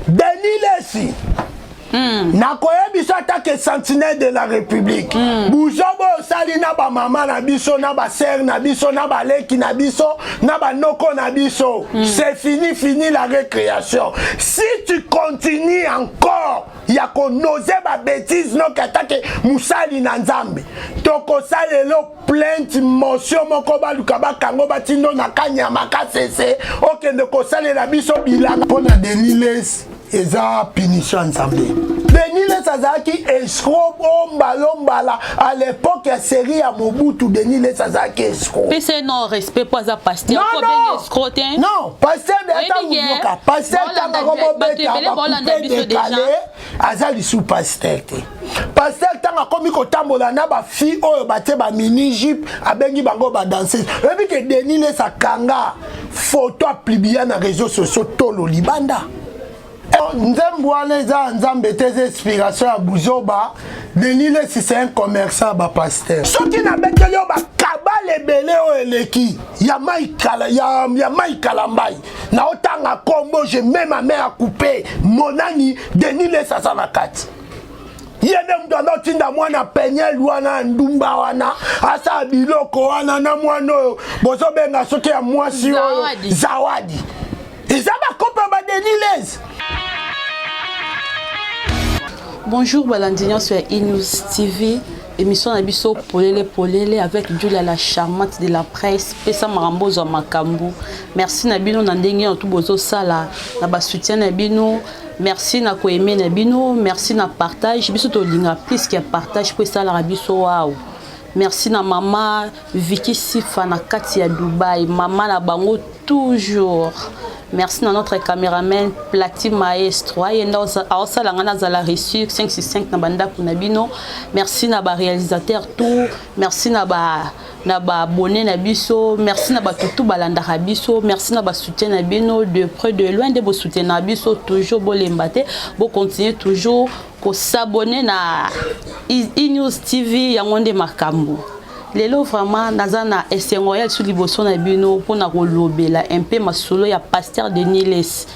Denis Lessi, nakoyebisa ata ke sentinelle de la République, buzoba osali na bamama na biso, na basere na biso, na baleki na biso, na banoko na biso, c'est fini, fini la récréation. Si tu continues encore ya konoze babêtises, noki atake mosali na Nzambe, tokosalela plainte, motion moko, baluka bakango, batindo na Kanyama Kasese, okende kosalela biso bilanga. Mpo na Denis Lessi, eza punition ya Nzambe. Denis Lessi azalaki escroc ombala à l'époque ya série ya Mobutu. Denis Lessi azalaki escroc. Pesa non respect mpo aza pasteur. Non. Escroc te. Non, pasteur de ata moyoka pasteur ntango akobobeta bacoupé décalé, aza lisu pasteur te. Pasteur ntango akomi kotambola na bafille oyo batie bamini jupe, abengi bango badanseuse. Oyebi ke Denis Lessi akanga photo, apublia na réseau sociaux, tolo libanda. Nzembo wana eza ya Nzambe te, eza inspiration ya buzoba. Denis Lessi, c'est un commerçant ya bapasteur. Soki nabeteli oyo bakabala ebele oyo eleki ya mai Kalambai, naotanga kombo, je mets ma main à couper, monani Denis Lessi aza na kati. Ye nde moto aza otinda mwana Peniel wana, ndumba wana, asala biloko wana na mwana oyo bozobenga soki ya mwasi oyo Zawadi. Eza bakope ya baDenis Lessi. Bonjour balandi nyonso ya eNews TV, émission na biso Polele Polele avec Julia, la charmante de la presse. Pesa makambo, ozwa makambo. Merci na bino na ndenge nyonso bozosala na basoutien na bino. Merci na koaimer na bino, merci na partage. Biso tolinga plus que partage mpo esalaka biso waw. Merci na mama Viki Sifa na kati ya Dubai, mama na bango toujours. Merci na notre caméraman Plati Maestro, ayenda aosala nga nazala reçu 565 na bandako na bino. Merci na baréalisateur tout, merci na baabonné na biso, merci na bato tu balandaka biso, merci na basoutien na bino de près, de loin, nde bosoutenaka biso toujours. Bolemba te, bocontinue toujours kos'abonner na eNews TV. Yango nde makambo. Lelo vraiment naza na esengo ya lisu liboso na bino mpona kolobela mpe masolo ya pasteur Denis Lessi,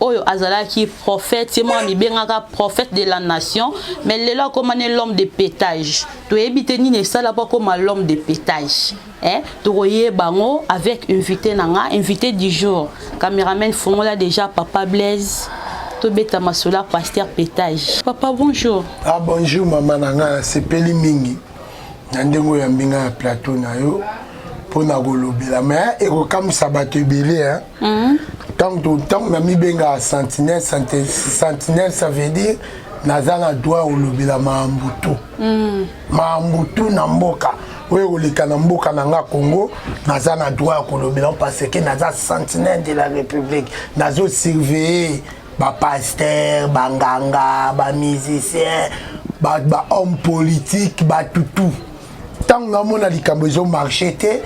oyo azalaki prophète. Ye moko amibengaka prophète de la nation, mais lelo akóma ne l'homme de pétage. Toyebi te nini esala mpo akóma l'homme de pétage, eh? Tokoyeba yango avec invité na nga, invité du jour. Caméraman, fongola déjà papa Blaise, tobeta masolo ya pasteur pétage. Papa, bonjour. Ah, bonjour mama na nga. Nasepeli mingi na ndenge oyo yambi nga ya plateau na yo mpona kolobela, mais ekokamwisa bato ebele. Ntango namibengaka sentinelle, sentinelle ça veut dire naza na droit kolobela makambo tu, makambo tu na mboka oyo koleka na mboka na nga Congo. Naza na droit ya kolobela parce que naza sentinelle de la République. Nazosurveiller bapasteur, banganga, bamusicien, bahomme politique, batutu. Ntango namona likambo ezomarche te,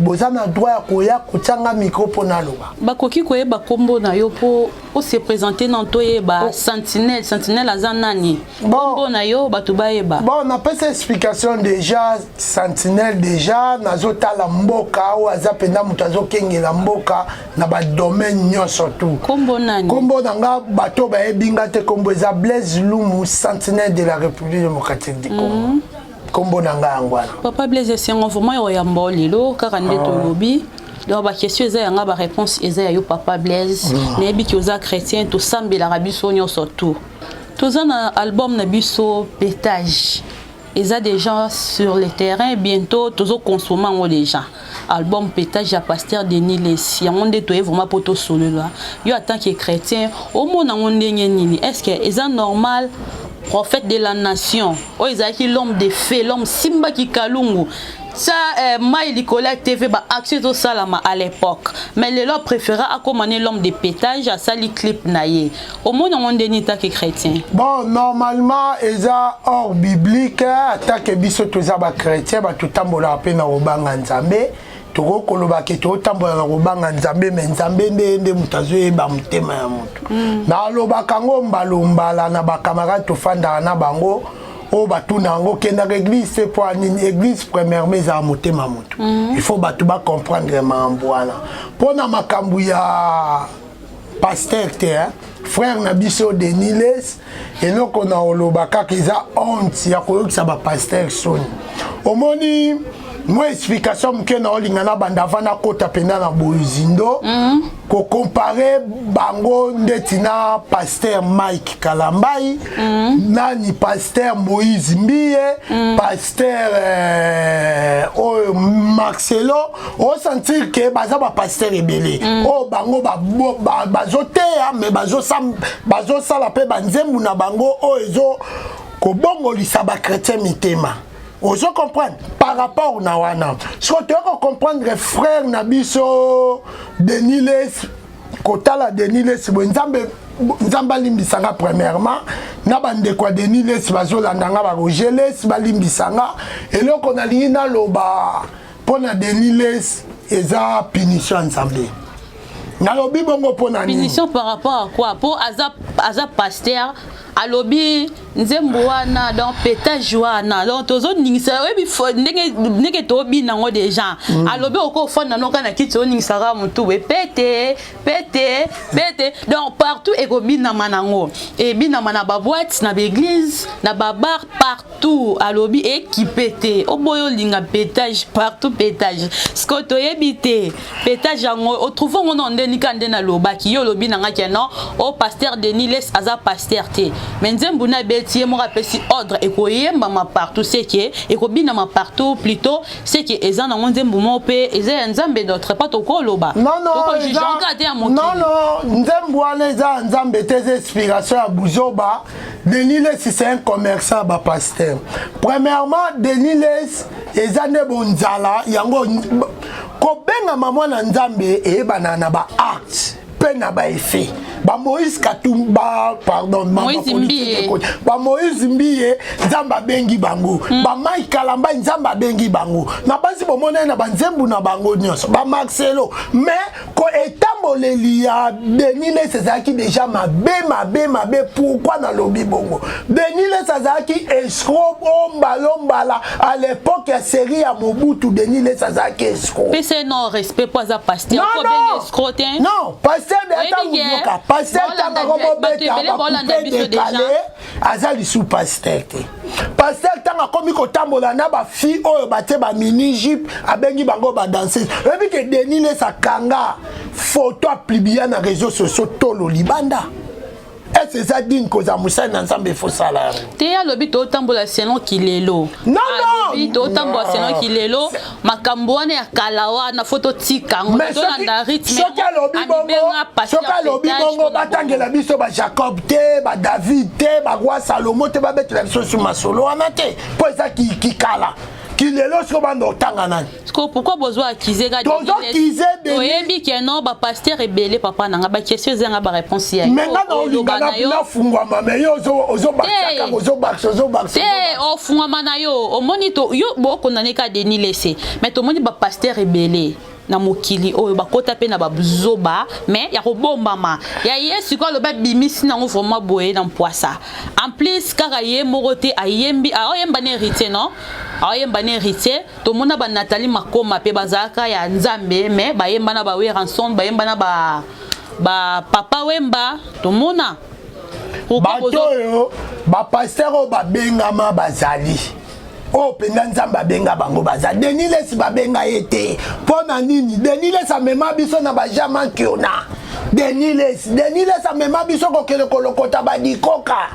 boza na droit ya koya kotianga micro mpo naloba. Bakoki koyeba nkombo na yo mpo ose présente na toyeba? Oh. Sentinelle, sentinelle aza nani? Nkombo na yo, bato bayeba. Bon, napesa explication déjà. Sentinelle déjà, nazotala mboka oyo aza mpenza moto azokengela mboka na badomaine nyonso tu. Nkombo nani? Nkombo na nga, bato bayebi nga te, nkombo eza Blaise Lumu, sentinelle de la République démocratique du Congo. Nkombo na ngai yango wana. Papa Blaise, esengo vraiment oyamba lelo kaka nde tolobi. Donc baquestion eza yanga, baréponse eza ya yo. Papa Blaise, nayebi ki oza chrétien, tosambelaka biso nyonso tout. Toza na album na biso Pétage, eza déjà sur le terrain, bientôt tozoconsommer yango déjà. Album Pétage ya pasteur Denis Lessi, yango nde toye vraiment mpo tosolola. Yo en tant que chrétien, omona yango ndenge nini? Est ce que eza normal, prophète de la nation oyo ezalaki l'homme de fait, l'homme simbaki kalungu tia mai likolo ya TV, baaction ezosalama à l'époque, mais lelo apréféra akóma ne l'homme de pétage, asali clip na ye? Omoni yango ndeni take chrétien? Bon, normalement eza hors biblique. Atake biso toza bachrétien, bato tambolaka mpe na kobanga Nzambe. Tokoki koloba ke totambola na kobanga Nzambe, mais Nzambe nde moto azoyeba motema ya moto. Nalobaka yango mbala na bacamarade tofandaka na bango oyo batuna yango: okendaka église te mpo nini? Église premièrement ezala motema moto. Il faut bato bacomprendre makambo wana. Mpo na makambo ya pasteur te, Frère na biso Denis Lessie, eloko na oloba kaka eza honte ya koyokisa bapasteur soni. Omoni, mwa explication moke na olinga na banda avant nakota mpenza na bozindo. Kocomparer bango ndeti na pasteur Mike Kalambai, nani, pasteur Moïse Mbiye, pasteur oyo Marcelo, osentir ke baza bapasteur ebele oyo bango bazoteya, mais bazosala mpe banzembu na bango oyo ezo kobongolisa bachrétien mitema. Ozo comprendre par rapport na wana. Soki toyei kocomprendre frère na biso Denis Lessie, kotala Denis Lessie boye, Nzambe, Nzambe alimbisanga premièrement na bandeko ya Denis Lessie bazolanda nga, baRoger Lessie balimbisanga. Eloko nalingi naloba mpo na Denis Lessie, eza punition ya Nzambe. Nalobi bongo mpo na nini? Punition par rapport à quoi? Po aza pasteur, alobi nzembo wana, donc pétage wana, donc tozoningisa, oyebi ndenge tobina yango déjà. Alobi okofanda noka na kiti, oningisaka motu boye, pete pete pete, donc partout ekobinama nango, ebinama na baboîte, na baéglise, na babar, partout. Alobi ekipe te, oboyi olinga pétage partout, pétage. Siko toyebi te pétage yango otrouve yango na ndeni ka nde nalobaki. Yo olobi na ngaki non, o pasteur Denis Lessie aza pasteur te, mais nzembo na abeti, ye moko apesi ordre ekoyembama partout, seke ekobinama partout plutôt, seke eza nango nzembo moko mpe eza ya Nzambe. D'autre part tokoloba tokojugeaka te ya mokili. Non, nzembo wana eza ya Nzambe te, eza inspiration ya buzoba. Denis Lessie, c'est un commerçant ya bapasteur. Premièrement, Denis Lessie eza nde bonzala yango. Kobengama mwana Nzambe eyebana na baacte mpe na baeffet. Bamoïse Katumbi ba, pardon, Moïse Mbiye. Bamoïse Mbiye, Nzambe abengi bango. BaMike Kalamba, Nzambe abengi bango na basi, bomona ye na banzembu na bango nyonso, baMarcelo. Mais ko etamboleli ya Denis Lessie ezalaki déjà mabe, mabe, mabe. Pourquoi nalobi bongo? Denis Lessie azalaki escroc ombala ombala à l'époque ya série ya Mobutu. Denis Lessie azalaki escroc. Pesa non respect po aza pasteur. Non, non, non, pasteur de ntango yoka pasteur, ntango akobobeta bacoupe décalé, aza lisu pasteur te. Pasteur ntango akomi kotambola na bafille oyo batie bamini jupe, abengi bango badanseuse. Oyebi ke Denis Lessie akanga photo, apublia na réseau sociaux, tolo libanda. Ese eza digne kozala mosali na Nzambe? Efosala yango. Te, alobi totambola selon kilelo. Non, non, totambola selon kilelo. Makambo wana ya kala wana, fo totika yango, tolanda rythme. Soki alobi bongo, soki alobi bongo, batangela biso baJacob te, baDavid te, baroi Salomo te, babetela biso su masolo wana te, mpo eza kikala kilelo. Siko banda otanga nani? Siko pourquoi bozwa akize ka? Tozokize. Toyebi ke non, bapasteur ebele, papa nanga, baquestion ezanga baréponse ya Me nga na olinga nafungwama, me yo ozobakisa kaka, ozobakisa, ozobakisa. Te, ofungwama na yo. Omoni, yo bokondane ka Denis Lessie, mais tomoni bapasteur ebele na mokili oyo bakota mpe na bazoba, mais ya kobombama ya ye. Sikoyo alobi abimisi nango vraiment boye na mpwasa. En plus kaka ye moko te ayembi, aoyemba na Héritier, non, aoyemba na Héritier. Tomona baNathalie Makoma mpe bazalaka ya Nzambe, mais bayemba na baWerrason, bayemba na ba Papa Wemba, tomona. Bato oyo bapasteur oyo babengama bazali oyo mpenza Nzambe abenga bango, baza. Denis Lessie babenga ye te. Mpo na nini? Denis Lessie amema biso na bajama kiona. Denis Lessie, Denis Lessie amema biso kokende kolokota badikoka,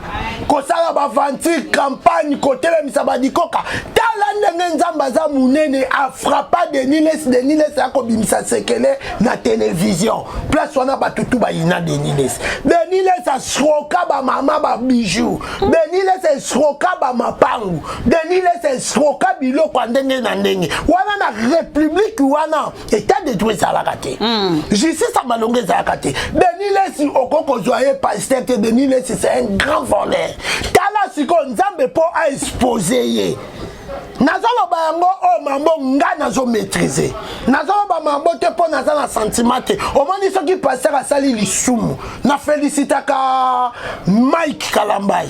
kosala baventure, campagne, kotelemisa badikoka. Tala ndenge Nzambe aza monene, afrappa Denis Lessie. Denis Lessie akobimisa sekele na télévision, place wana bato tu bayina Denis Lessie. Denis Lessie asroka bamama babijou, Denis Lessie esroka bamapangu, Denis Lessie esroka biloko ya ndenge na ndenge wana. Na république wana, état de droit ezalaka te, justice ya malongo ezalaka te. Denis Lessie, okoki kozwa ye pasteur te. Denis Lessie, c'est un grand voleur. Tala sikoyo Nzambe mpo aexpose ye. Nazoloba yango oyo mambo nga nazomaîtrise. Nazoloba mambo te mpo naza na sentiment te. Omoni, soki pasteur asali lisumu, na félicitaka Mike Kalambai.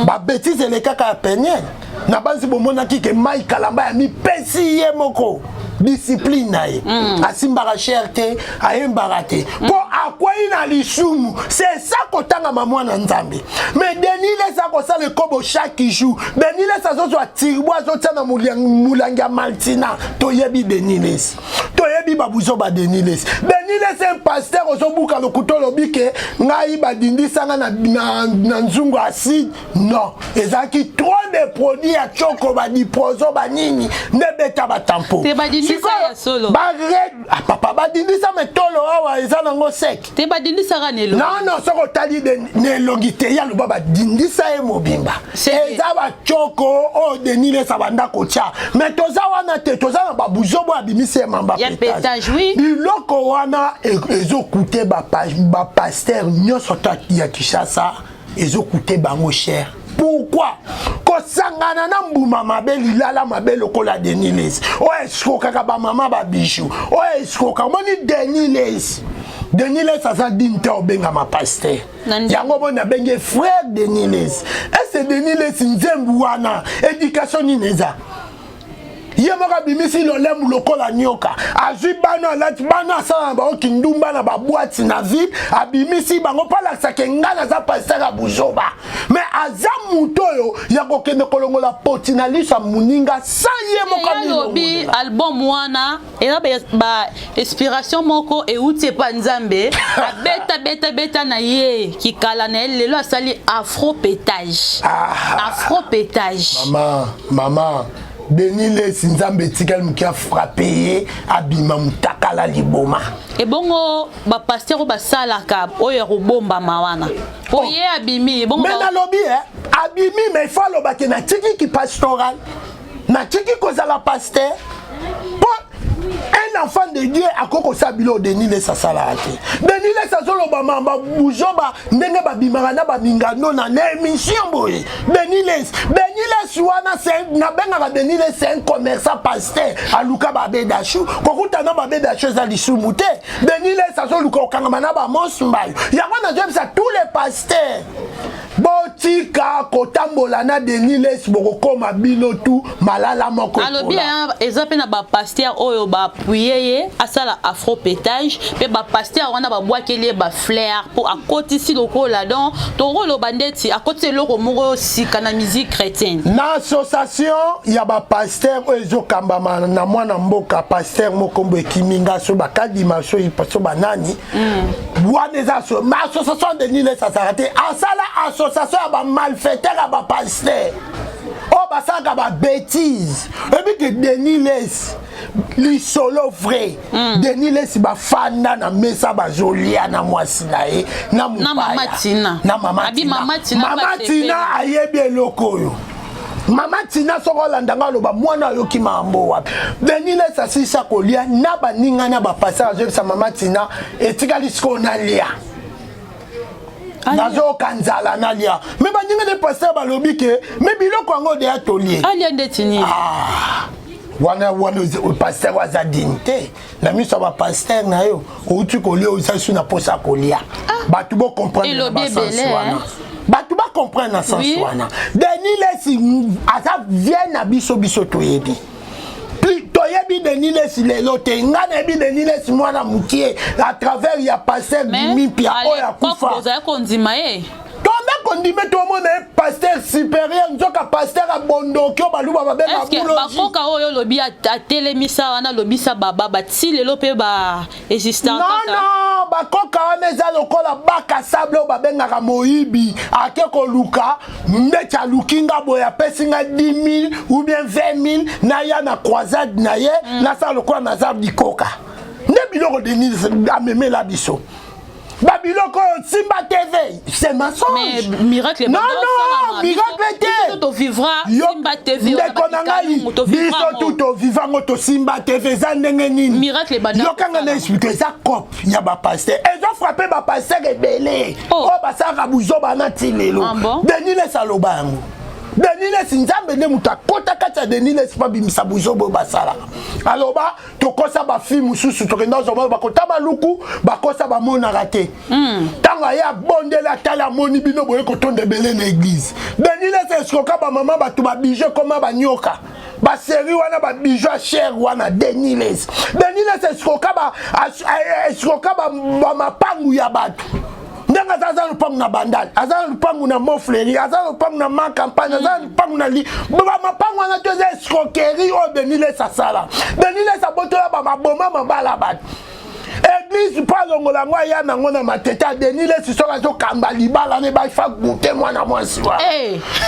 Babêtises elekaka ya Peniel na banzi, bomonaki ke Mike Kalambai amipesi ye moko. Discipline na ye, asimbaka chaire te, ayembaka te mpo akwei na lisumu. C'est ça kotangama mwana Nzambe. Mais Denis Lessie akosala ekobo chaque jour. Denis Lessie azozwa tirbo, azotia na molangi ya Maltina. Toyebi Denis Lessie, toyebi babuzo ba Denis Lessie. Denis Lessie, un pasteur, ozobuka lokuta. Olobi ke ngai badindisanga na nzungu acide. Non, ezalaki trop de produit ya tioko, badiprozo, banini nde beta batampo. Te, badindisa ya solo. Ah, papa, badindisa metolo awa eza nango sec. Te, badindisaka na elongi. Non, soki otali na elongi te, ya loba badindisa ye mobimba. Eza batioko oyo Denis Lessie banda kotia. Mais toza wana te, toza na babuzobo abimisi ye mamba. Ya pétage, oui. Biloko wana ezokute bapasteur nyonso to ya Kinshasa, ezokute bango cher. Pourquoi kosangana na mbuma mabe, lilala mabe lokola Denis Lessie, oyo esukokaka bamama babiju, oyo esukoka? Omoni Denis Lessie, Denis Lessie aza digne te obengama pasteur. Yango moni nabengi frère Denis Lessie. Ese Denis Lessie, nzembu wana éducation nini eza? Ye moko abimisi lolemu lokola nyoka, azwi bana, alati bana, asala na bango kindumba na baboîte na ville, abimisi bango mpo alakisaka ngai naza pasteur ya buzoba. Mais aza moto oyo ya kokende kolongola poti na liso ya moninga sans ye moko. Alobi album wana eza ba inspiration moko euti epa Nzambe. Abeta beta beta na ye kikala na ye, lelo asali afropétage. Ah. Afropétage. Mama, mama, Denis Lessie, Nzambe etikali moke afrappe ye, abima motakala liboma. Ebongo bapasteur oyo basalaka oyo ya kobombama wana, po ye abimi, ebongo Mais nalobi abimi, mais il faut alobaki natikiki pastoral, natiki kozala pasteur, mpo un enfant de Dieu akoki kosala biloko Denis Lessie asalaka te. Denis Lessie azoloba mamba buzoba ndenge babimaka na bamingando na émission boye. Denis Lessie, Denis Lessie wana, nabengaka Denis Lessie, c'est un commerçant pasteur. Aluka babedashu, kokuta na babedashu eza lisumu te. Denis Lessie azoluka kokangama na bamosu mbayo. Yango nazoyebisa tous les pasteurs, botika kotambola na Denis Lessie, bokokoma bino tu malala moko. Alobi eza mpe na bapasteur oyo baappuyer ye asala afropétage, mpe bapasteur wana babwakeli ye bafleur mpo akotisi lokola, donc tokoloba ndeti akotisi eloko moko sika na musique chrétienne. Na association ya bapasteur oyo ezokambama na mwana mboka pasteur moko mbo ekiminga so bakadima so banani wana, eza ma association. Denis Lessie azalaka te, asala association ya bamalfaiteur ya bapasteur oyo basalaka babêtise. Oyebi ke Denis Lessie, lisolo vrai, Denis Lessie bafanda na mesa, bazolia na mwasi na ye na Mama Tina. Na mama Tina. Mama Tina ayebi eloko oyo. Mama Tina, soki olanda nga, aloba mwana ayoki makambo wapi. Denis Lessie asilisa kolia na baninga na bapasteur, azoyebisa mama Tina: etikali sikoyo nalia, nazoyoka nzala, nalia. Mais baninga ne pasteur balobi ke mais biloko yango deya tolie. Alia ndeti nini? Ah, wana wana pasteur oyo aza digne te na miso ya bapasteur na yo. Outi kolia, oza su na mposa ya kolia. Bato bocomprendre na basens wana, bato bacomprendre na sens wana. Denis Lessie aza vie na biso, biso toyebi, toyebi Denis Lessie lelo te. Nga nayebi Denis Lessie mwana mokie à travers ya pasteur Dimi Mpia oyo akufa. Ozali kondima ye. Tonda kondime, tomona ye pasteur supérieur, nzoka pasteur abondoki oyo baluba babenga. Bakoka oyo olobi atelemisa wana, alobisa baba bati lelo mpe ba existant. Non, non, bakoka wana eza lokola baka sable oyo babengaka moyibi ake koluka ndeti aluki nga boye, apesi nga 10 000 ou bien 20 000, naya na croisade na ye, nasala lokola naza bikoka. Nde biloko Denis amemela biso, babiloko oyo Simba TV, c'est mensonge. Miracle. Non, non, miracle te. Tovivra Simba TV. Ndeko na ngai, biso tu toviva yango, tosimba TV eza ndenge nini. Miracle. Yokanga na explique, eza cope ya bapasteur, ezofrappe bapasteur ebele oyo basalaka buzoba na ti lelo. Denis Lessie aloba yango. Denis Lessie, Nzambe nde moto akota kati ya Denis Lessie mpo abimisa buzoba oyo basalaka. Aloba tokosa bafille mosusu, tokenda ozwa bakota baluku, bakosa bamonaka te. Ntango aye abondeli, atali, amoni bino boye kotonda ebele na église. Denis Lessie esikoka bamama bato babije koma banyoka. Basérie wana, babijoux ya cher wana, Denis Lessie, Denis Lessie escroka bamapangu ya bato. Ndenge aza na lupangu na Bandal, aza na lupangu na Montfleury, aza na lupangu na Ma Campagne, aza na lupangu na li bamapangu wana to eza escroquerie oyo Denis Lessie asala. Denis Lessie abotola bamaboma mabala bato. Église mpo alongola yango, aya nango na Matete. Denis Lessie, soki azokamba libala ne bafa gute mwana mwasi wana,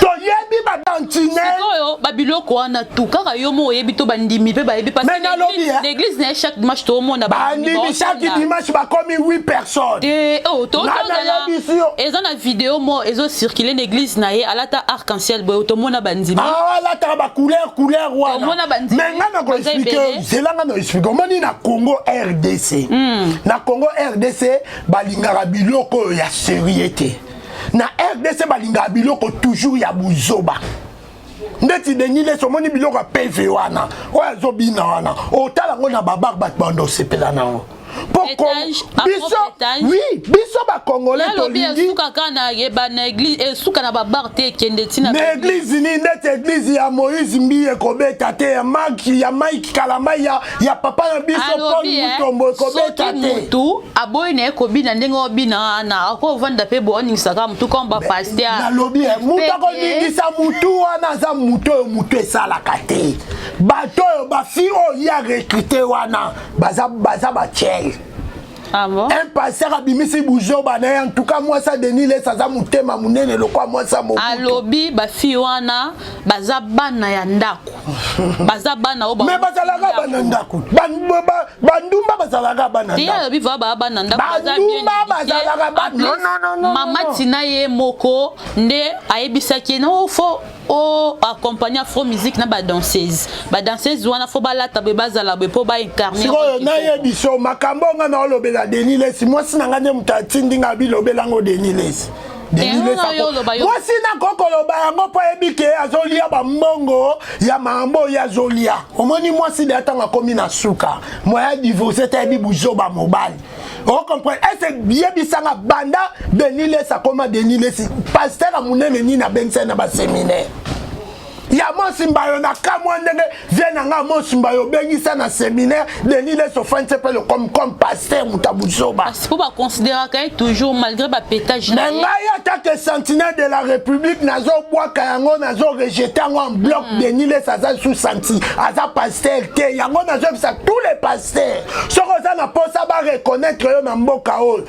toyebi badantine. Sikoyo babiloko wana tu kaka yo mo oyebi to bandimi mpe bayebi? Mais nalobi, eh. L'église na ye, chaque dimanche toomona. Bandimi, chaque dimanche bakomi 8 personnes. Te, oh, Nga nayebisi yo. Eza na video mo ezocircule na église na ye, alata arc en ciel boye, tomona bandimi. Alataka bacouleur couleur wana. Tomona bandimi. Mais nga na Baza koexpliquer. ebele. Zela, nga na expliquer. Omoni, na Congo RDC, na Congo RDC balingaka biloko oyo ya sérieux te. Na RDC balingaka biloko toujours ya buzoba. Ndeti Denis Lessie, omoni biloko ya PV wana oyo azobina wana, otala yango na babar, bato bando osepela nango. Po Étage, biso étage. Oui, biso bacongolais Alobi tolingi esuka kaka na yeba na église, esuka na babar te, ekende ntina. Na église nini? Ndeti église ya Moïse Mbi ekobeta te, ya Mike, ya Mike Kalamai, ya papa na biso Paul Alobi Mutombo ekobeta soki te. Motu aboyi na ye kobina ndenge obina wana, akovanda mpe boye, oningisaka motu comme bapasteur. Nalobi, mutu akoningisa mutu wana aza mutu oyo mutu esalaka te. Bato oyo, bafille oyo ya recruté wana, baza batiele. Ah bon? Un pasteur abimisi buzoba na ye. En tout cas, mwasi Denis Lessie aza motema monene lokwa mwasi ya Mobutu. Alobi bafille wana baza bana ya ndako, baza bana oyo Me bazalaka bana ndako. Bandumba bazalaka bana Te. ndako. Alobi va baa bana ndako, baza bien Bandumba éduqué. bazalaka En plus, Non, non, non, non, mama non. Tina ye moko nde ayebisaki ye na faut o accompagner afro musique na badanseuse. Badanseuse wana faut balata boye, bazala boye mpo baincarne. Sikoyo nayebi so makambo nga na olobela Denis Lessie, mwasi na nga nde moto atindi nga bilobelango Denis Lessie. Denis Yango Lessie na yo oloba mwasi nakokoloba yango mpo ayebi ke azolia bambongo ya makambo oyo azolia. Omoni, mwasi de ntango akomi na suka moya divorce te, ayebi buzoba mobali. Ocomprendre ese? Yebisanga, banda Denis Lessie akoma Denis Lessie, pasteur ya monene nini abengisa ye na baséminaire ya Mosimba? Yo na kamwa ndenge vie na nga Mosimba yo obengisa na séminaire Denis Lessie, ofandisi mpe le comme pasteur, moto ya buzoba. Mpo baconsidéraka ye toujours malgré bapétage na Me ye. Ngai atake sentinelle de la République, nazobwaka yango, nazorejeter yango en bloc. Denis Lessie aza sous senti, aza pasteur te. Yango nazoyebisa tous les pasteurs, soki oza na mposa bareconnaître yo na mboka oyo,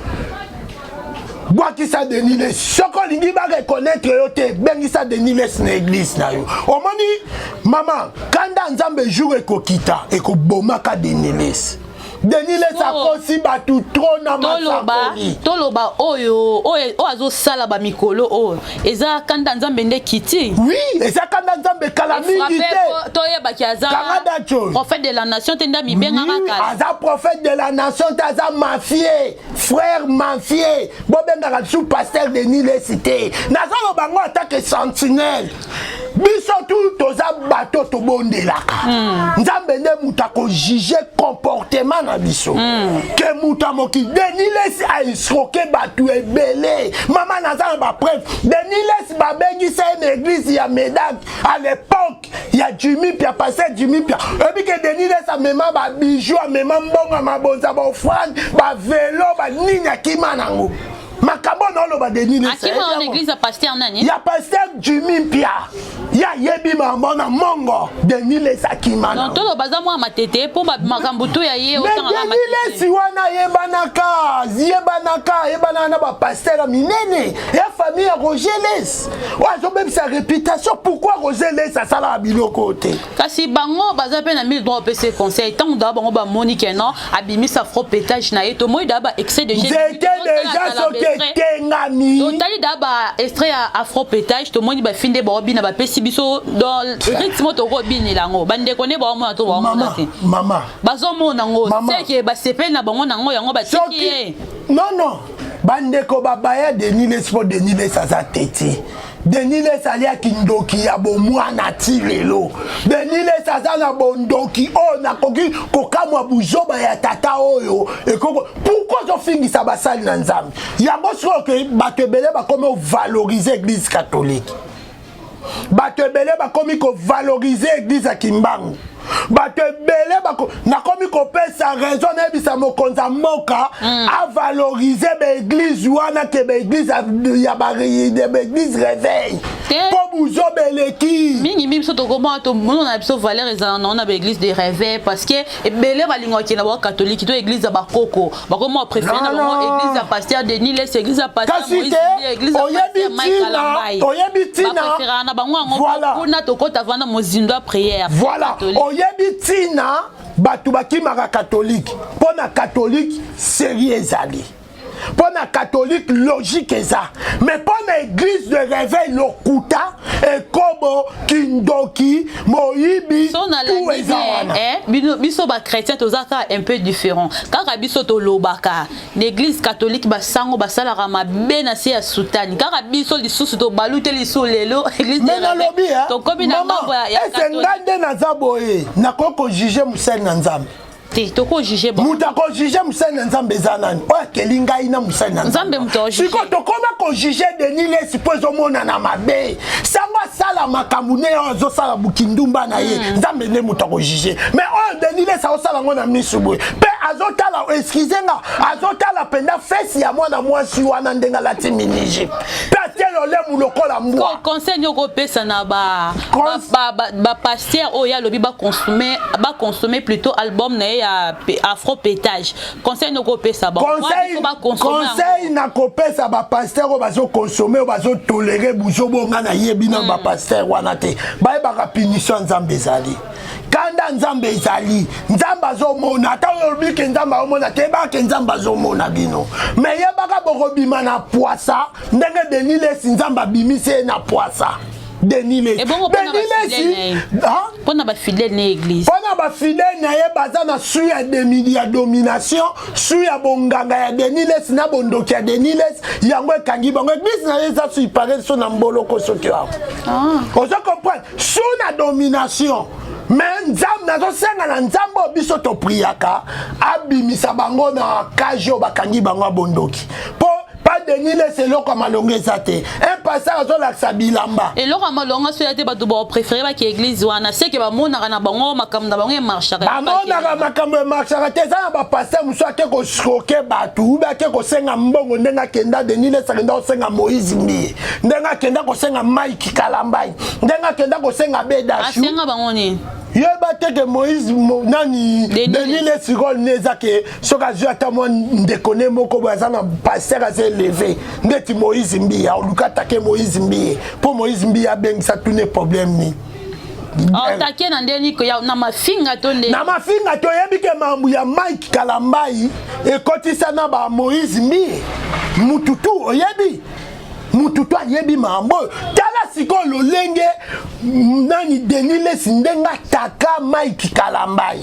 bwakisa Denis Lessie. Soki olingi bareconnaître yo te, bengisa Denis Lessie na église na yo. Omoni, mama, kanda Nzambe jour ekokita, ekobomaka Denis Lessie. Denis Lessie akosi bato trop na Toloba masakoli. Toloba oyo oyo azosala bamikolo oyo eza kanda Nzambe nde kiti. Oui, eza kanda Nzambe kala mingi te. Toyebaki aza Kanga date oyo. prophète de la nation te, nde amibengaka Oui, kala. Aza prophète de la nation te, aza mafie, frère mafie. Bobengaka lisusu pasteur Denis Lessie te. Nazaloba ngo atake sentinelle. Biso tu toza bato tobondelaka Nzambe nde moto akojuge comportement na biso ke moto ya mokili. Denis Lessie aescroquer bato ebele. Mama, naza na bapreuve. Denis Lessie babengisa ye na église ya Medak à l'époque ya Jimmy Pia, pasteur Jimmy Pia. Oyebi ke Denis Lessie amema babijoux, amema mbongo ya mabonza, baoffrande, bavelo, banini, akima nango. Makambo na oloba, Denis Lessie Akima na église ya pasteur nani? Ya pasteur Jimmy Mpia. Ya yebi mambo na mongo. Denis Lessie akima Donc nango. toloba aza mwa Matete mpo makambo tu ya ye Me otangaka Denis Matete. Lessie wana ayebanaka, yebanaka, ayebanaka na bapasteur ya minene ya famille ya Roger Lessie oyo azobebisa réputation. Pourquoi Roger Lessie asalaka biloko te? Kasi bango baza mpe na mille droit opesa conseil. Ntango daa bango bamoni ke non, abimisa afro pétage na ye, tomoni daa ba excès de Nzete deja soki etengami. Totali daa ba extrait ya afro pétage, tomoni bafille nde baobina, bapesi biso dans rythme tokobinela yango. Bandeko nde baomona to baomona Mama, te? mama. Bazomona yango. Mama. Seke basepeli na bango nango, yango batiki Soki ye. Non, bandeko babaya Denis Lessie mpo Denis Lessie aza teti. Denis Lessie aliaki ndoki ya bomwana ti lelo. Denis Lessie aza na bondoki oyo nakoki kokamwa buzoba ya tata oyo ekoko. Pourquoi ozofingisa basali na Nzambe? Yango sikoyo ke bato ebele bakomi ovaloriser église catholique. Bato ebele bakomi kovalorize église ya Kimbangu. Bato ebele nakomi kopesa raison, nayebisa mokonzi ya mboka avalorize baéglise wana ke baéglise ya baéglise réveil, mpo buzoba eleki. Mingi mingi, biso tokomona, tomona na biso valeur ezala nango na baéglise de réveil, parce que ebele balingaka kokende bango catholique to église ya bakoko. Bakoma préféré na bango église ya pasteur Denis Lessie, église ya pasteur Moïse, église ya pasteur Mike Kalambayi. Oyebi ntina Bapréféraka na bango yango. Kuna tokota vanda mozindo ya prière. Voilà, oyebi ntina bato bakimaka catholique? Mpo na catholique série ezali, mpo na catholique logique eza, mais mpo na église de réveil, lokuta, ekobo, kindoki, moyibi, tout eza wana. Biso bachrétien toza kaka un peu différent. Kaka biso tolobaka na église catholique, basango basalaka mabe na se ya sutani. Kaka biso lisusu tobalu te lisusu lelo église. Mais nalobi, tokomi na ngambo ya ese nga nde naza boye, nakoki kojuge mosali na Nzambe? Te, tokojuge. Moto akojuge mosali na Nzambe eza nani? Oyo akeli ngai na mosali na Nzambe. Sikoyo tokoma kojuge Denis Lessie mpo ezomonana mabe. Sango asala makambo ne oyo azosala, bukindumba na ye, Nzambe nde moto akojuge. Mais oyo Denis Lessie azosala yango na misu boye, mpe azotala, excuse nga, azotala mpenza fesi ya mwana mwasi wana, ndenge alati mini-jupe mpe atie lolemu lokola mbwa. Conseil nini okopesa na bapasteur oyo alobi baconsommer plutôt album na ye ya afro pétage? Conseil nini okopesa? Conseil nakopesa bapasteur oyo bazoconsommer, oyo bazotolérer buzobonga, nayebi na bapasteur wana te, bayebaka punition ya Nzambe ezali, kanda Nzambe ezali. Nzambe azomona. Ata oyo olobi ke Nzambe azomona te, yebaka ke Nzambe azomona bino. Me yebaka bokobima na pwasa ndenge Denis Lessie, Nzambe abimisi ye na pwasa. Denis Lessie, Denis Lessie, mpona bafidèle na église. Mpona bafidèle na ye, baza na su ya demili ya domination, su ya bonganga ya Denis Lessie na bondoki ya Denis Lessie. Yango ekangi bango. Église na ye eza su ipare so na mboloko. Soki awa ozo comprendre, su na domination. Mais Nzambe, nazosenga na Nzambe oyo biso topriaka, abimisa bango na cage oyo bakangi bango ya bondoki, mpo pa Denis Lessie eloko ya malongo eza te. Un pasteur azolakisa bilamba. Eloko ya malongo so ya te, bato bapréféré baki église wana, seke bamonaka na bango makambo na bango emarchaka. Bamonaka makambo emarchaka te. Eza na bapasteur mosusu ake koescroquer bato, ube ake kosenga mbongo, ndenge akenda Denis Lessie, akenda kosenga Moïse Mbiye, ndenge akenda kosenga Mike Kalambai, ndenge akenda kosenga Bedashu. Asenga bango nini? Yeba te ke Moïse nani, Denis Lessie, role ne eza ke soki azwi ata mwa ndeko ne moko boye aza na pasteur, aza élevé ndeti Moïse Mbiye, aoluka atake Moïse Mbiye mpo Moïse Mbiye abengisa tune problème nini. Otake na ndeni na mafinga to nde? Na mafinga. Toyebi ke mambu ya Mike Kalambai ekotisa na ba Moïse Mbiye. Mututu oyebi, mutu to ayebi makambo oyo. Tala sikoyo lolenge nani, Denis Lessie, ndenge ataka Mike Kalambai.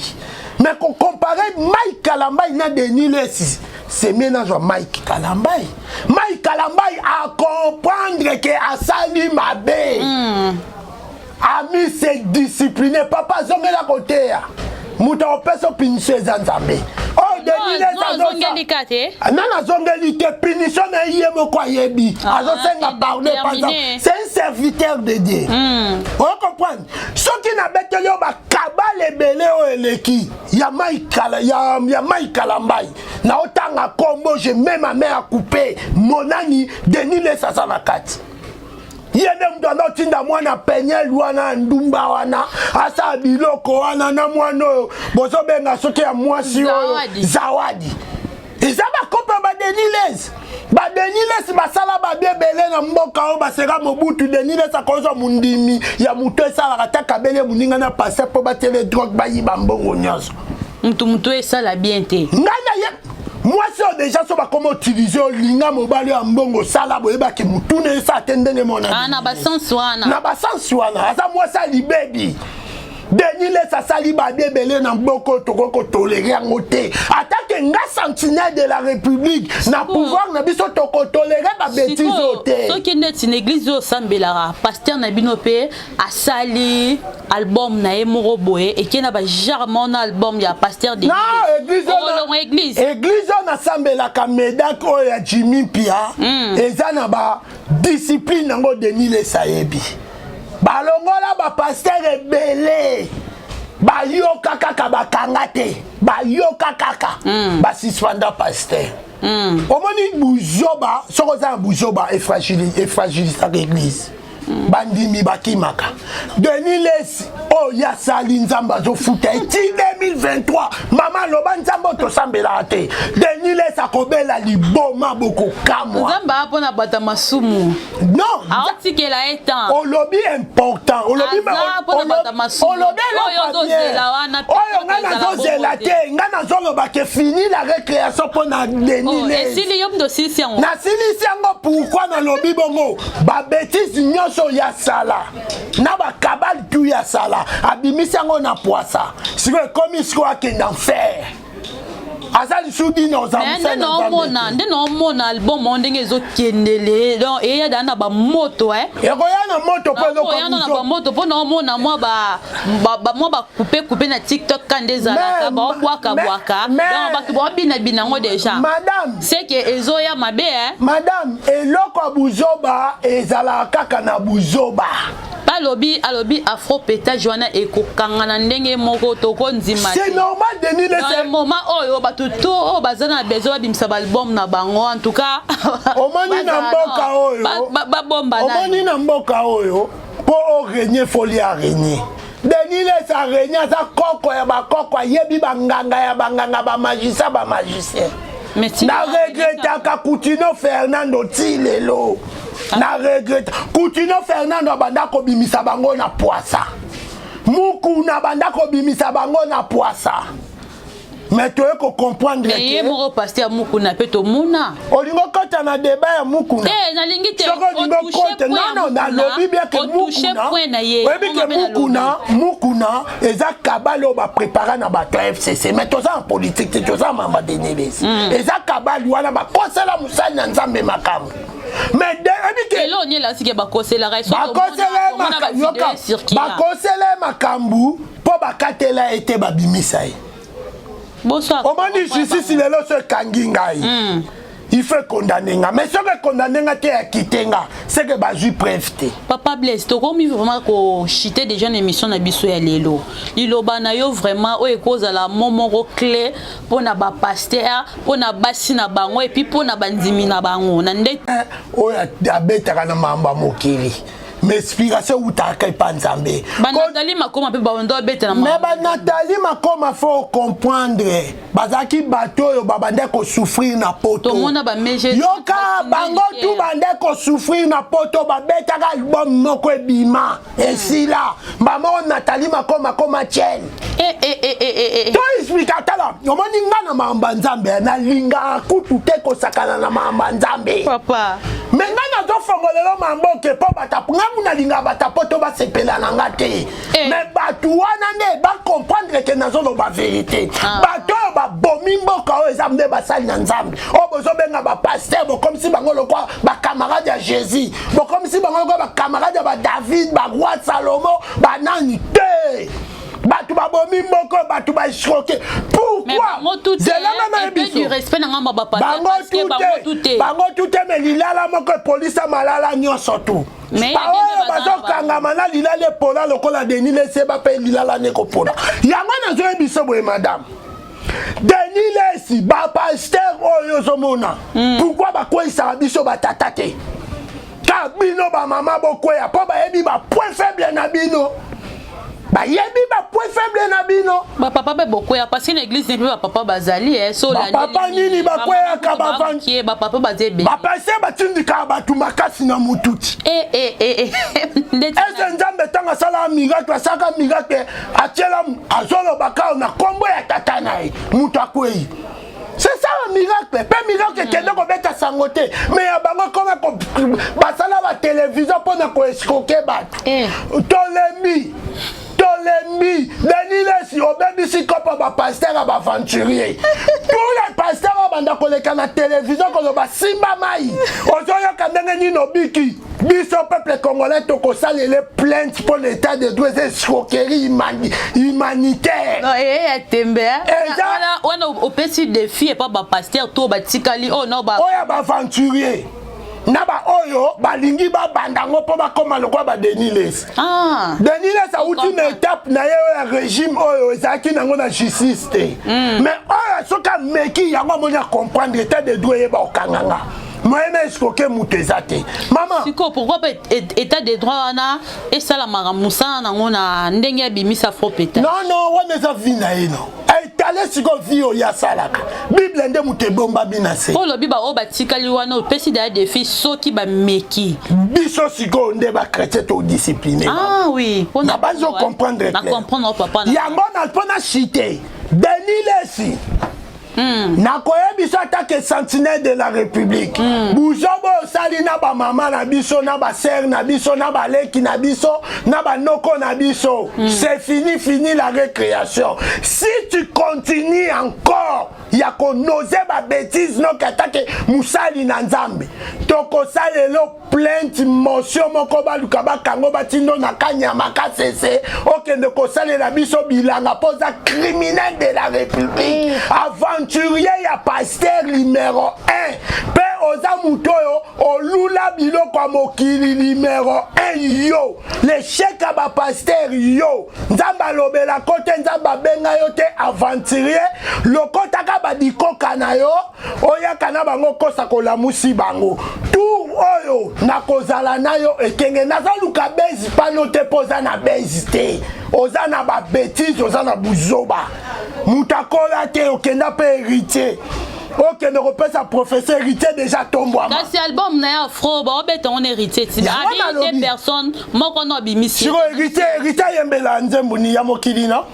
Mais kocomparer Mike Kalambai na Denis Lessie, c'est mieux nazwa Mike Kalambai. Mike Kalambai acomprendre ke asali mabe. Ami se discipline, papa azongela koteya. Moto akopesa punition eza Nzambe. Oyo Denis Azongeli ka te. Nani azongeli te? Punition na ye moko ayebi. Azosenga pardon epa Nzambe. C'est un serviteur de Dieu. Ocomprendre? Soki nabeteli oyo bakabala ebele oyo eleki ya Mai Kalambai, naotanga kombo, je mets ma main à couper, monani Denis Lessie aza na kati. Ye nde moto aza otinda mwana Peniel wana, ndumba wana, asala biloko wana na mwana oyo bozobenga soki ya mwasi oyo Zawadi. Eza bakope ya baDenis Lessie. BaDenis Lessie basala babi ebele na mboka oyo. Baseka Mobutu. Denis Lessie akozwa mondimi ya moto esalaka ta kabele moninga na passe mpo batiele drogue, bayiba mbongo nyonso. Mutu esala bien te. Ngai na ye mwasi oyo déjà so bakoma utilize, olinga mobali oyo ya mbongo, osala boyebaki mutuna esala te ndenge mona. Na basense wana. Na basense wana, aza mwasi ya libebi. Denis Lessie asali babi ebele na mboka oyo, tokoki kotolérer yango te. Atake nga sentinelle de la République na pouvoir na biso, tokotolérer babêtises oyo te. Soki ndeti na église oyo osambelaka, pasteur na bino mpe asali album na ye moko boye, eke na bagenre mona album ya pasteur. Non, église. Église oyo nasambelaka, medak oyo ya Jimmy Pia, eza na badiscipline yango. Denis Lessie ayebi. Balongola bapasteur ebele, bayoka kaka, bakanga te, bayoka kaka, basuspenda pasteur. Omoni buzoba, soki oza na buzoba, efragilisaka église, bandimi bakimaka. Denis Lesi oyo ye asali, Nzambe azofuta ye ti 2023. Mama aloba, Nzambe oyo tosambelaka te. Denis Lesi akobela liboma, bokokamwa. Nzambe aa mpona bato ya masumu. Non. Aotikela ye temps. Olobi important, olobi. Aza mpona bato ya masumu. Olobi. Oyo eloko ozozela wana. Oyo ngai nazozela te, ngai nazoloba ke fini la récréation mpo na Denis Oh, Lesi. Esili, yo mndo osilisi yango. Nasilisi yango. Pourquoi nalobi bongo? Babêtises nyonso ya sala na bakabale tu ya sala, abimisi yango na poisa. Sikoyo ekomi, sikoyo akende enfer, aza lisusu dina. Mais nde naomona, nde naomona album oyo ndenge ezokendele, donc eya daa na bamoto, eh. Ekoya na moto mpo eloko. Oya na bamoto mpo naomona mwa mwa bacoupe coupe na TikTok ka nde ezalaka, baobwakabwaka, donc bato baobinabina yango déjà. Madame. C'est que ezoya mabe, eh. Madame, eloko ya buzoba ezalaka kaka na buzoba. Alobi, alobi afropétage wana ekokanga na ndenge moko tokondima. C'est normal, Denis. Dans le moment oyo bato to oyo baza na besoin babimisa baalbum na bango, en tout cas. Omoni na mboka oyo, babomba. Omoni na mboka oyo, mpo orégner, foli arégner. Denis Lesi arégner, aza koko ya bakoko, ayebi banganga ya banganga, bamagicien, bamagicien. Na regretaka Kutino Fernando ti lelo, na regrette Kutino Fernando. Abanda kobimisa bango na poisa, Mukuna banda kobimisa bango na poisa, mais toye kocomprendre. Ye moko pasteur Mukuna mpe tomona. Olingi okɔta na débat ya Mukuna? Te, nalingi te. Soki olingi okɔta, non, nalobi bien ke Mukuna, oyebi ke Mukuna, Mukuna eza kabale oyo baprépara na bato ya FCC. Mais toza na politique te, toza mamba. Denis Lesi eza kabali wana, bakosela mosali na Nzambe makambo, mais oyebi ke Elo oni elasike bakoselaka. Bakosela ye makambo mpo bakatela ye te, babimisa ye. Omoni justice lelo, so ekangi ngai, il faut condamner nga, mais soki econdamner nga te, akite nga, c'est que bazwi preuve te. Papa Blaise, tokomi vraiment kochuter déjà na émission na biso ya lelo. Liloba na yo vraiment oyo ekozala mo moko clé mpona bapasteur, mpona basi na bango, et puis mpona bandimi na bango na nde. Oyo abetaka na mambo ya mokili, mais inspiration eutaka epa Nzambe. Banatali Makoma mpe bando abeta na. Mais banatali Makoma, faut comprendre, bazalaki bato oyo babande kosouffrir na poto. Tomona bameje. Yoka, bango tu bande kosouffrir na poto, babetaka album moko ebima, esila bamoko. Natali Makoma koma tiene. To explika, tala, omoni nga na makambo ya Nzambe, nalingaka kutu te kosakana na makambo ya Nzambe. Papa. Mais ngai nazofongolela mamboke mpo bata ngai nalingaka bata poto basepela na nga te. Mais bato wana nde bacomprendre ke nazoloba vérité. Bato oyo babomi mboka oyo eza nde basali na Nzambe oyo bozobenga bapasteur. Bokomisi bango lokwa bacamarade ya Jésus, bokomisi bango lokwa bacamarade ya baDavid, baroi Salomo, banani te. Bato babomi moko, bato baescroquer. Pourquoi? Zelanga na biso bango tu te, bango tu te, mais lilala moko epolisa malala nyonso tu. Baoyo bazokangama na lilala epola lokola Denis Leseba mpe lilala nde kopola yango. Nazoyebi biso boye, madame, Denis Lesi, bapasteur oyo ozomona, pourquoi bakweyisaka biso batata te? Ka bino bamama bokweya mpo bayebi bapoint faible na bino, bayebi bapoint faible na bino. Bapapa mpe bokwea, parce que na église mpe bapapa bazali. Bapapa nini bakweyaka? Bapapa baza ebele. Bapasteur batindikaka bato makasi na mututi. Ese Nzambe ntango asalaka miracle, asalaka miracle, atiela, azolobaka na nkombo ya tata na ye, moto akwei. C'est ça un miracle. Mpe miracle ekende kobeta sango te, mais ya bango koma basala batelevizio mpona koescroquer bato. Tolembi, tolembi. Denis Lesi, obebisi kopa bapasteur ya baaventurier. Tous les pasteurs oyo banda koleka na televizio koloba simba mai, ozoyoka ndenge nini obiki. Biso peuple congolais tokosalela plainte mpo l'état de droit eza escroquerie humanitaire. Ya tembe wana, opesi défi epa bapasteur to batikali oyo no. Oyo ya baaventurier. Na baoyo balingi babanda yango mpo bakóma lokola ba Denis Lessie. Denis Lessie awuti na étape na ye oyo ya régime oyo ezalaki nango na justice te. Mais oyo soki ameki yango, amoni acomprendre état de droit, eyeba okanganga moyen na escroquer moto eza te, mama. Sikoyo, pourquoi pas état de droit wana esalamaka mosala nango na ndenge abimisa afropétage? Non, wana eza vie na ye. No etale sikoyo vie oyo asalaka, Bible nde moto ebombami na se. Mpo olobi baoyo batikali wana, opesi daya défi soki bameki. Biso sikoyo nde bachrétien todiscipline. Ah oui. Na bazo comprendre. Na comprendre, papa. Yango na mpo na chite Denis Lessie. Nakoyebisa atake sentinelle de la République, buzoba osali na bamama na biso, na basœur na biso, na baleki na biso, na banoko na biso, c'est fini, fini la récréation. Si tu continues encore ya konoze babêtises, noki atake mosali na Nzambe, tokosalela plainte, motion moko, baluka bakango, batindo na kanyama kasese, okende kosalela biso bilanga, mpo oza criminel de la République, aventurier ya pasteur numéro 1, mpe oza moto oyo olula biloko ya mokili numéro 1. Yo l'échec ya bapasteur, yo Nzambe alobelako te, Nzambe abenga yo te, aventurier. Lokotaka badikoka na yo, oyaka na bango kosa kolamusi bango. Tour oyo nakozala na yo ekenge, nazaluka base pano te, mpo oza na base te, oza na babêtises, oza na buzoba. Moto akola te, okenda mpe héritier, okende kopesa professeur héritier déjà tombwama. Kasi album na ye afro, baobeta ngo na héritier ti abi te, personne moko no abimisi. Siko héritier, héritier ayembela nzembo ni ya mokili no,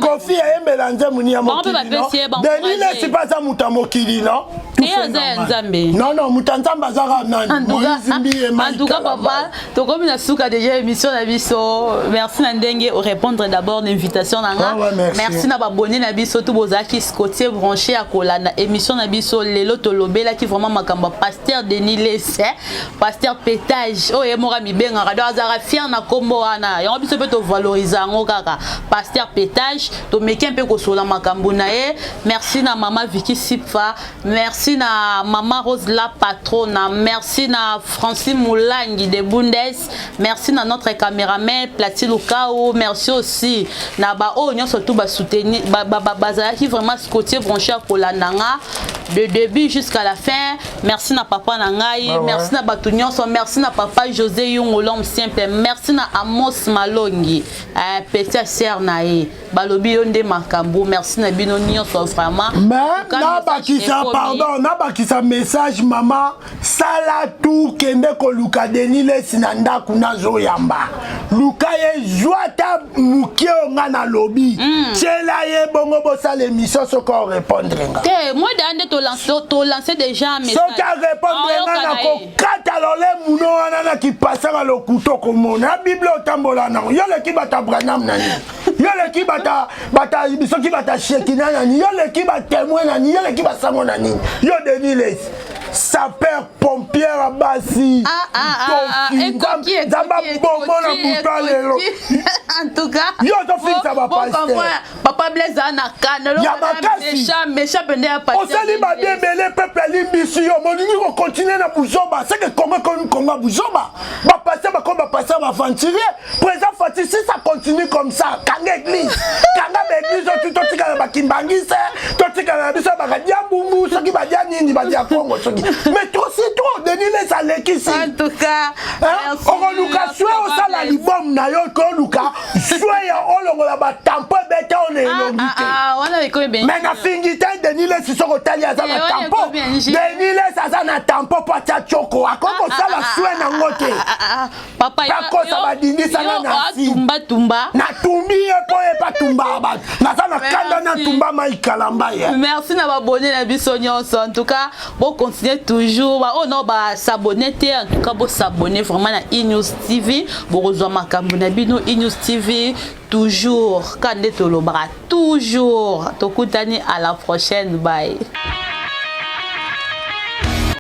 Kofi ayembela nzembo ni ya mokili no, Denis Lessie mpe aza moto ya mokili no. Aza ya Nzambe. Non, moto ya Nzambe azaka nani? Moïse Mbiye. En tout cas, papa, tokomi na suka déjà émission na biso. Merci na ndenge orépondre d'abord na invitation na nga. Merci na baabonnés na biso tout bozalaki scotché, branché ya kolanda émission na biso lelo. Tolobelaki vraiment makambo ya pasteur Denis Lessie, pasteur pétage oyo ye moko amibengaka, donc azalaka fier na nkombo wana. Yango biso mpe tovalorize yango kaka, pasteur pétage. Tomeki mpe kosola makambo na ye. Merci na mama Vicky Sipfa, merci na mama Rose la patrona, merci na Francine Moulangi de Bundes, merci na notre caméraman Plati Lukao, merci aussi na baoyo nyonso tout basoutenir, bazalaki vraiment scotché, branché ya kolanda nga de début jusqu'à la fin. Merci na papa na ngai. Merci na bato nyonso. Merci na papa José Yungo, l'homme simple. Merci na Amos Malongi, petit sœur na ye, balobi yo nde makambo. Merci na bino nyonso vraiment. Mais nabakisa, pardon, nabakisa message. Mama, sala tu kende koluka Denis Lessie na ndako, nazoyamba, luka ye, zwa ata moke oyo nga nalobi, tiela ye bongo, bosala émission. Soki orépondre nga te, moi da nde tolance déjà message. Soki arépondre nga, nakokata lolemu no wana na kipasaka lokuta. Okomona ya Bible otambola nango. Yo leki bata Branham nani? Yo leki bata bata soki bata Shekina nani? Yo leki batémoin nani? Yo leki basango na nini? Yo Denis Lessie, sapeur pompier ya basi. Nzambe abongo na buta lelo. En tout cas, yo ozofingisa bapasteur. Papa Blaise aza na kanda. Ya makasi. Méchant pende ya. Osali babi ebele, peuple alimbisi yo, molingi kocontinue na buzoba. Seke Kongo ekomi Kongo ya buzoba, bapasteur bakomi bapasteur baaventurier. Président Fatshi, si ça continue comme ça, kanga église, kanga baéglise oyo. Totikala bakimbangise, totikala na biso bakadia mbumbu, soki badia nini, badia Kongo soki. Mais trop c'est trop, Denis Lessie alekisi. En tout cas, okoluka swe osala libomu na yo, koluka swe ya olongola batampo ebete oyo na elongi te. Mais nafingi te. Denis Lessie, soki otali, aza na tampo. Denis Lessie aza na tampo mpo atia tioko, akoki kosala swe nango te. Bakosa badindisanga na si natumbi ye mpo ye patumbaka bato. Naza na kanda, natumba mai kalamba ye. Merci na baabonnés na biso nyonso. En tout cas, bocontinue toujours. Baoyo nao bas'abonner te, en tout cas bos'abonner vraiment na E-News TV, bokozwa makambo na bino. E-News TV toujours, ka nde tolobaka toujours. Tokutani à la prochaine, bye.